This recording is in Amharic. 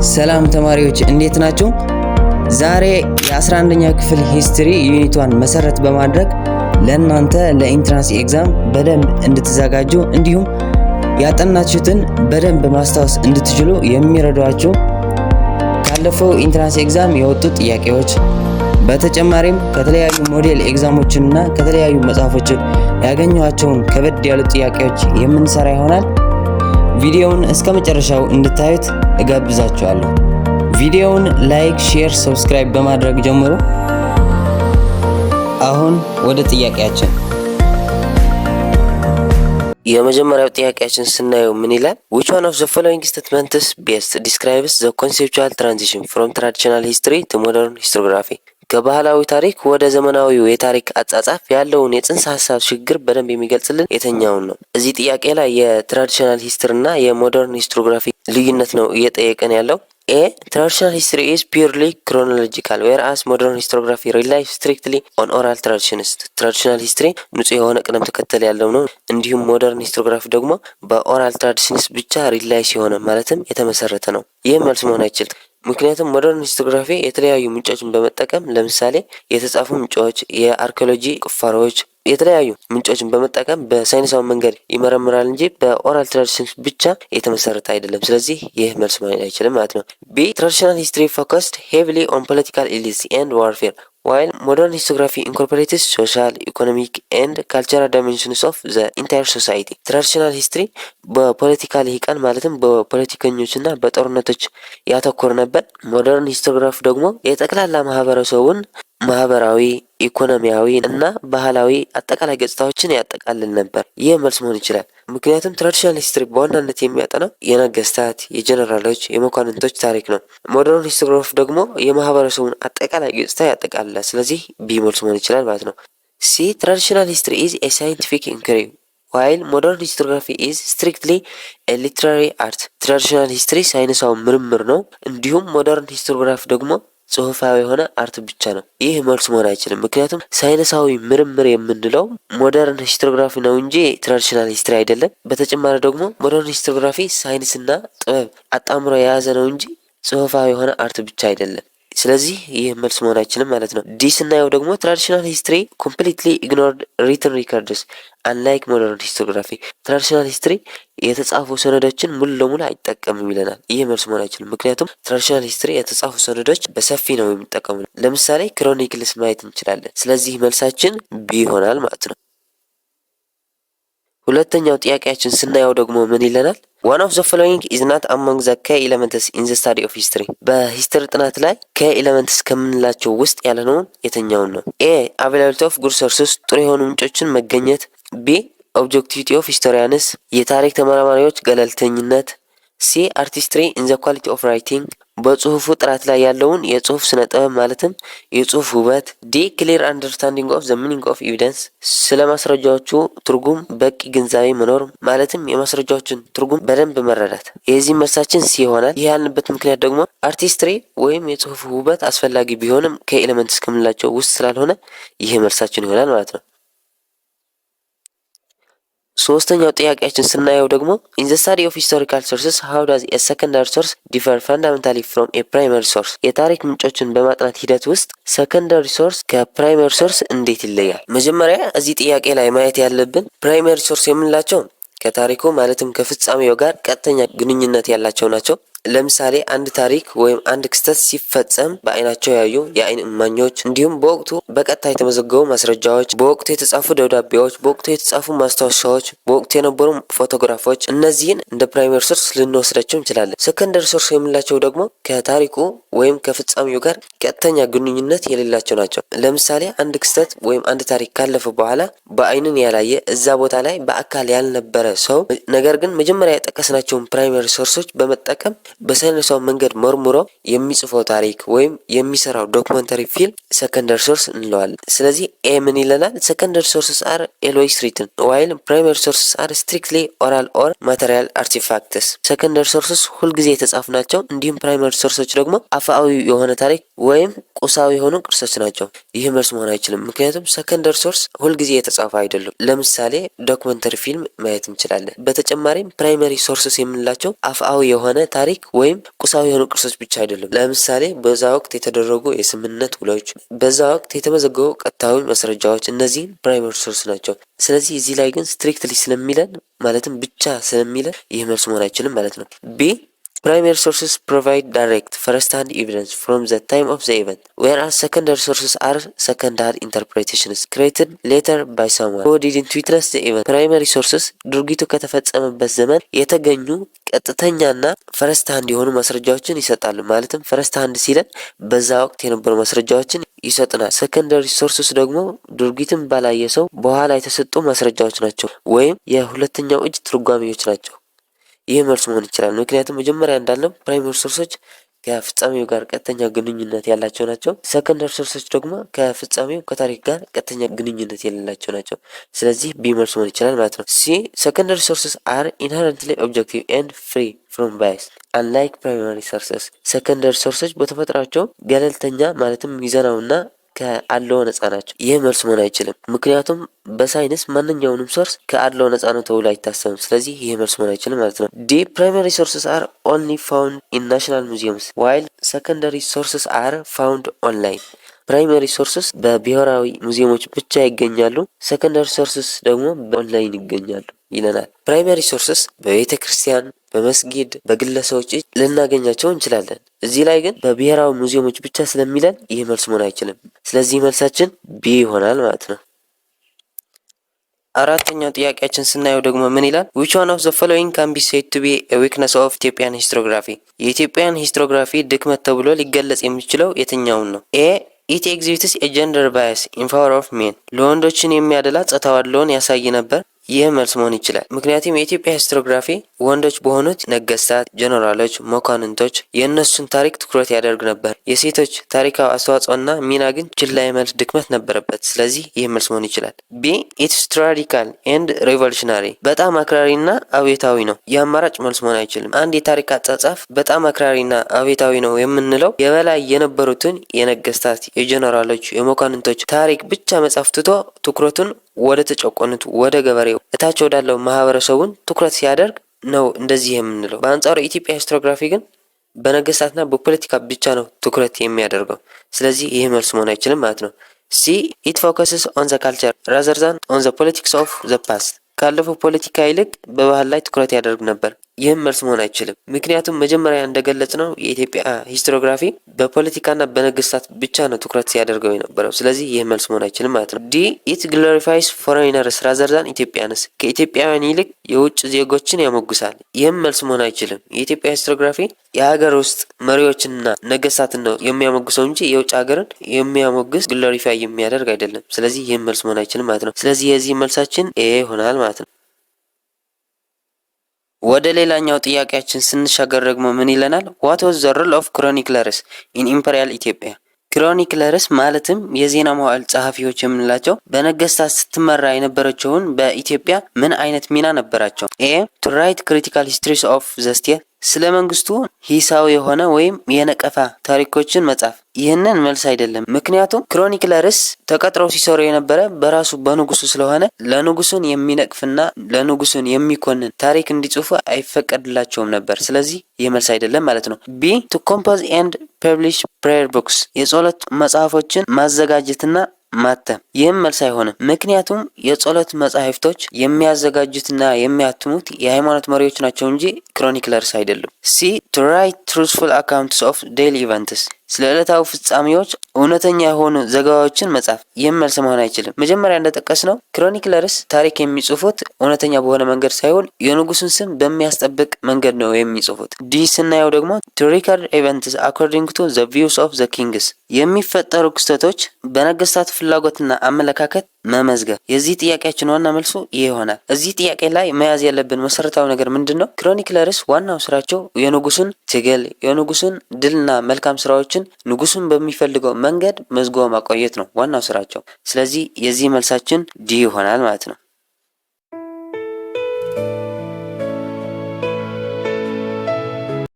ሰላም ተማሪዎች፣ እንዴት ናችሁ? ዛሬ የ11ኛ ክፍል history unit 1 መሰረት በማድረግ ለእናንተ ለ entrance exam በደንብ እንድትዘጋጁ እንዲሁም ያጠናችሁትን በደንብ ማስታወስ እንድትችሉ የሚረዷችሁ ካለፈው entrance exam የወጡ ጥያቄዎች፣ በተጨማሪም ከተለያዩ model exam ኦችንና ከተለያዩ መጽሐፎችን ያገኘኋቸውን ከበድ ያሉ ጥያቄዎች የምንሰራ ይሆናል። ቪዲዮውን እስከ መጨረሻው እንድታዩት እጋብዛችኋለሁ። ቪዲዮውን like፣ share፣ subscribe በማድረግ ጀምሩ። አሁን ወደ ጥያቄያችን። የመጀመሪያው ጥያቄያችን ስናየው ምን ይላል? Which one of the following statements best describes the conceptual transition from traditional history to modern historiography? ከባህላዊ ታሪክ ወደ ዘመናዊው የታሪክ አጻጻፍ ያለውን የጽንሰ ሀሳብ ሽግግር በደንብ የሚገልጽልን የትኛውን ነው? እዚህ ጥያቄ ላይ የ traditional history እና የ modern historiography ልዩነት ነው እየጠየቀን ያለው። A, traditional history is purely chronological, whereas modern historiography rely strictly on oral traditions። Traditional history ንጹህ የሆነ ቅደም ተከተል ያለው ነው። እንዲሁም modern historiography ደግሞ በ oral traditions ብቻ rely ሲሆነ ማለትም የተመሰረተ ነው። ይህ መልስ መሆን አይችልም። ምክንያቱም modern historiography የተለያዩ ምንጮችን በመጠቀም፣ ለምሳሌ የተጻፉ ምንጮች፣ የአርኪኦሎጂ ቁፋሮዎች፣ የተለያዩ ምንጮችን በመጠቀም በሳይንሳዊ መንገድ ይመረምራል እንጂ በ oral traditions ብቻ የተመሰረተ አይደለም። ስለዚህ ይህ መልስ መሆን አይችልም ማለት ነው። B, traditional history focused heavily on political elites and warfare, while modern historiography incorporates social, economic and cultural dimensions of the entire society። Traditional history በፖለቲካ ልሂቃን ማለትም በፖለቲከኞችና በጦርነቶች ያተኮረ ነበር። Modern historiography ደግሞ የጠቅላላ ማህበረሰቡን ማህበራዊ፣ ኢኮኖሚያዊ እና ባህላዊ አጠቃላይ ገጽታዎችን ያጠቃልል ነበር። ይህ መልስ መሆን ይችላል። ምክንያቱም traditional history በዋናነት የሚያጠናው የነገስታት፣ የጀነራሎች፣ የመኳንንቶች ታሪክ ነው። Modern historiography ደግሞ የማህበረሰቡን አጠቃላይ ገጽታ ያጠቃልላል። ስለዚህ B መልስ መሆን ይችላል ማለት ነው። C, traditional history is a scientific inquiry, while modern historiography is strictly a literary art። Traditional history ሳይንሳዊ ምርምር ነው። እንዲሁም modern historiography ደግሞ ጽሁፋዊ የሆነ art ብቻ ነው። ይህ መልስ መሆን አይችልም። ምክንያቱም ሳይንሳዊ ምርምር የምንለው modern historiography ነው እንጂ traditional history አይደለም። በተጨማሪ ደግሞ modern historiography ሳይንስና ጥበብ አጣምሮ የያዘ ነው እንጂ ጽሁፋዊ የሆነ art ብቻ አይደለም። ስለዚህ ይህ መልስ መሆን አይችልም ማለት ነው። D ስናየው ደግሞ traditional history completely ignored written records, unlike modern historiography። Traditional history የተጻፉ ሰነዶችን ሙሉ ለሙሉ አይጠቀምም ይለናል። ይህ መልስ መሆን አይችልም። ምክንያቱም traditional history የተጻፉ ሰነዶች በሰፊ ነው የሚጠቀሙ። ለምሳሌ chronicles ማየት እንችላለን። ስለዚህ መልሳችን B ይሆናል ማለት ነው። ሁለተኛው ጥያቄያችን ስናየው ደግሞ ምን ይለናል? One of the following is not among the key elements in the study of history። በ history ጥናት ላይ key elements ከምንላቸው ውስጥ ያልሆነውን የትኛውን ነው? A, availability of good sources፣ ጥሩ የሆኑ ምንጮችን መገኘት። B, objectivity of historians፣ የታሪክ ተመራማሪዎች ገለልተኝነት። C, artistry in the quality of writing፣ በጽሁፉ ጥራት ላይ ያለውን የጽሁፍ ስነ ጥበብ ማለትም የጽሁፍ ውበት። D, clear understanding of the meaning of evidence፣ ስለ ማስረጃዎቹ ትርጉም በቂ ግንዛቤ መኖር ማለትም የማስረጃዎችን ትርጉም በደንብ መረዳት። የዚህ መልሳችን C ይሆናል። ይህ ያልንበት ምክንያት ደግሞ artistry ወይም የጽሁፍ ውበት አስፈላጊ ቢሆንም key elements ከምንላቸው ውስጥ ስላልሆነ ይህ መልሳችን ይሆናል ማለት ነው። ሶስተኛው ጥያቄያችን ስናየው ደግሞ in the study of historical sources, how does a secondary source differ fundamentally from a primary source? የታሪክ ምንጮችን በማጥናት ሂደት ውስጥ secondary source ከ primary source እንዴት ይለያል? መጀመሪያ እዚህ ጥያቄ ላይ ማየት ያለብን primary source የምንላቸው ከታሪኩ ማለትም ከፍጻሜው ጋር ቀጥተኛ ግንኙነት ያላቸው ናቸው። ለምሳሌ አንድ ታሪክ ወይም አንድ ክስተት ሲፈጸም በአይናቸው ያዩ የአይን እማኞች፣ እንዲሁም በወቅቱ በቀጥታ የተመዘገቡ ማስረጃዎች፣ በወቅቱ የተጻፉ ደብዳቤዎች፣ በወቅቱ የተጻፉ ማስታወሻዎች፣ በወቅቱ የነበሩ ፎቶግራፎች፣ እነዚህን እንደ primary source ልንወስዳቸው እንችላለን። Secondary source የምንላቸው ደግሞ ከታሪኩ ወይም ከፍጻሜው ጋር ቀጥተኛ ግንኙነት የሌላቸው ናቸው። ለምሳሌ አንድ ክስተት ወይም አንድ ታሪክ ካለፈ በኋላ በአይንን ያላየ፣ እዛ ቦታ ላይ በአካል ያልነበረ ሰው ነገር ግን መጀመሪያ የጠቀስናቸውን primary source ኦች በመጠቀም በሳይንሳዊ መንገድ መርምሮ የሚጽፈው ታሪክ ወይም የሚሰራው documentary film secondary source እንለዋለን። ስለዚህ A ምን ይለናል? Secondary sources are always written, while primary sources are strictly oral or material artifacts። Secondary sources ሁልጊዜ የተጻፉ ናቸው። እንዲሁም primary source ኦች ደግሞ አፋዊ የሆነ ታሪክ ወይም ቁሳዊ የሆኑ ቅርሶች ናቸው። ይህ መልስ መሆን አይችልም። ምክንያቱም secondary source ሁልጊዜ የተጻፉ አይደሉም። ለምሳሌ documentary film ማየት እንችላለን። በተጨማሪም primary sources የምንላቸው አፍአዊ የሆነ ታሪክ ወይም ቁሳዊ የሆኑ ቅርሶች ብቻ አይደሉም። ለምሳሌ በዛ ወቅት የተደረጉ የስምምነት ውሎች፣ በዛ ወቅት የተመዘገቡ ቀጥታዊ ማስረጃዎች፣ እነዚህም primary source ናቸው። ስለዚህ እዚህ ላይ ግን strictly ስለሚለን፣ ማለትም ብቻ ስለሚለን ይህ መልስ መሆን አይችልም ማለት ነው። B, primary sources provide direct first hand evidence from the time of the event, whereas secondary sources are second hand interpretations created later by someone who didn't witness the event። Primary sources ድርጊቱ ከተፈጸመበት ዘመን የተገኙ ቀጥተኛና first hand የሆኑ ማስረጃዎችን ይሰጣሉ። ማለትም first hand ሲለን በዛ ወቅት የነበሩ ማስረጃዎችን ይሰጡናል። Secondary sources ደግሞ ድርጊትን ባላየ ሰው በኋላ የተሰጡ ማስረጃዎች ናቸው ወይም የሁለተኛው እጅ ትርጓሜዎች ናቸው። ይህ መልስ መሆን ይችላል። ምክንያቱም መጀመሪያ እንዳልነው primary source ኦች ከፍጻሜው ጋር ቀጥተኛ ግንኙነት ያላቸው ናቸው። Secondary source ኦች ደግሞ ከፍጻሜው ከታሪክ ጋር ቀጥተኛ ግንኙነት የሌላቸው ናቸው። ስለዚህ B መልስ መሆን ይችላል ማለት ነው። C, secondary sources are inherently objective and free from bias, unlike primary sources። Secondary source ኦች በተፈጥሯቸው ገለልተኛ፣ ማለትም ሚዛናዊና ከአድልዎ ነጻ ናቸው። ይህ መልስ መሆን አይችልም። ምክንያቱም በሳይንስ ማንኛውንም source ከአድልዎ ነጻ ነው ተብሎ አይታሰብም። ስለዚህ ይህ መልስ መሆን አይችልም ማለት ነው። D, primary sources are only found in national museums, while secondary sources are found online። Primary sources በብሔራዊ ሙዚየሞች ብቻ ይገኛሉ። Secondary sources ደግሞ በኦንላይን ይገኛሉ ይለናል። Primary sources በቤተ ክርስቲያን፣ በመስጊድ፣ በግለሰቦች እጅ ልናገኛቸው እንችላለን። እዚህ ላይ ግን በብሔራዊ ሙዚየሞች ብቻ ስለሚለን ይህ መልስ መሆን አይችልም። ስለዚህ መልሳችን B ይሆናል ማለት ነው። አራተኛው ጥያቄያችን ስናየው ደግሞ ምን ይላል? Which one of the following can be said to be a weakness of Ethiopian historiography? የ Ethiopian historiography ድክመት ተብሎ ሊገለጽ የሚችለው የትኛውን ነው? A, it exhibits a gender bias in favor of men፣ ለወንዶችን የሚያደላ ጾታዊ አድልዎን ያሳይ ነበር። ይህ መልስ መሆን ይችላል። ምክንያቱም የኢትዮጵያ historiography ወንዶች በሆኑት ነገስታት፣ ጀነራሎች፣ መኳንንቶች የእነሱን ታሪክ ትኩረት ያደርግ ነበር። የሴቶች ታሪካዊ አስተዋጽኦና ሚና ግን ችላ የማለት ድክመት ነበረበት። ስለዚህ ይህ መልስ መሆን ይችላል። B, it's radical and revolutionary፣ በጣም አክራሪና አብዮታዊ ነው። የአማራጭ መልስ መሆን አይችልም። አንድ የታሪክ አጻጻፍ በጣም አክራሪና አብዮታዊ ነው የምንለው የበላይ የነበሩትን የነገስታት፣ የጀነራሎች፣ የመኳንንቶች ታሪክ ብቻ መጻፍ ትቶ ትኩረቱን ወደ ተጨቆኑት፣ ወደ ገበሬው፣ እታች ወዳለው ማህበረሰቡን ትኩረት ሲያደርግ ነው እንደዚህ የምንለው። በአንጻሩ የኢትዮጵያ historiography ግን በነገስታትና በፖለቲካ ብቻ ነው ትኩረት የሚያደርገው። ስለዚህ ይህ መልስ መሆን አይችልም ማለት ነው። C, it focuses on the culture rather than on the politics of the past፣ ካለፈው ፖለቲካ ይልቅ በባህል ላይ ትኩረት ያደርግ ነበር። ይህም መልስ መሆን አይችልም። ምክንያቱም መጀመሪያ እንደገለጽነው የኢትዮጵያ historiography በፖለቲካና በነገስታት ብቻ ነው ትኩረት ሲያደርገው የነበረው። ስለዚህ ይህ መልስ መሆን አይችልም ማለት ነው። D, it glorifies foreigners rather than Ethiopians፣ ከኢትዮጵያውያን ይልቅ የውጭ ዜጎችን ያሞግሳል። ይህም መልስ መሆን አይችልም። የኢትዮጵያ historiography የሀገር ውስጥ መሪዎችንና ነገስታትን ነው የሚያሞግሰው እንጂ የውጭ ሀገርን የሚያሞግስ፣ glorify የሚያደርግ አይደለም። ስለዚህ ይህም መልስ መሆን አይችልም ማለት ነው። ስለዚህ የዚህ መልሳችን A ይሆናል ማለት ነው። ወደ ሌላኛው ጥያቄያችን ስንሻገር ደግሞ ምን ይለናል? What was the role of chroniclers in imperial Ethiopia? Chroniclers ማለትም የዜና መዋዕል ጸሐፊዎች የምንላቸው በነገስታት ስትመራ የነበረችውን በኢትዮጵያ ምን አይነት ሚና ነበራቸው? A, to write critical histories of the state፣ ስለ መንግስቱ ሂሳዊ የሆነ ወይም የነቀፋ ታሪኮችን መጻፍ። ይህንን መልስ አይደለም። ምክንያቱም chroniclers ተቀጥረው ሲሰሩ የነበረ በራሱ በንጉሱ ስለሆነ ለንጉሱን የሚነቅፍና ለንጉሱን የሚኮንን ታሪክ እንዲጽፉ አይፈቀድላቸውም ነበር። ስለዚህ ይህ መልስ አይደለም ማለት ነው። B, to compose and publish prayer books፣ የጸሎት መጽሐፎችን ማዘጋጀትና ማተም። ይህም መልስ አይሆንም። ምክንያቱም የጸሎት መጻሕፍቶች የሚያዘጋጁትና የሚያትሙት የሃይማኖት መሪዎች ናቸው እንጂ chroniclers አይደሉም። C, to write truthful accounts of daily events፣ ስለ ዕለታዊ ፍጻሜዎች እውነተኛ የሆኑ ዘገባዎችን መጻፍ። ይህም መልስ መሆን አይችልም። መጀመሪያ እንደጠቀስነው chroniclers ታሪክ የሚጽፉት እውነተኛ በሆነ መንገድ ሳይሆን የንጉሱን ስም በሚያስጠብቅ መንገድ ነው የሚጽፉት። D ስናየው ደግሞ to record events according to the views of the kings፣ የሚፈጠሩ ክስተቶች በነገስታት ፍላጎትና አመለካከት መመዝገብ። የዚህ ጥያቄያችን ዋና መልሱ ይህ ይሆናል። እዚህ ጥያቄ ላይ መያዝ ያለብን መሰረታዊ ነገር ምንድን ነው? Chroniclers ዋናው ስራቸው የንጉሱን ትግል፣ የንጉሱን ድልና መልካም ስራዎችን ንጉሱን በሚፈልገው መንገድ መዝግቦ ማቆየት ነው ዋናው ስራቸው። ስለዚህ የዚህ መልሳችን D ይሆናል ማለት ነው።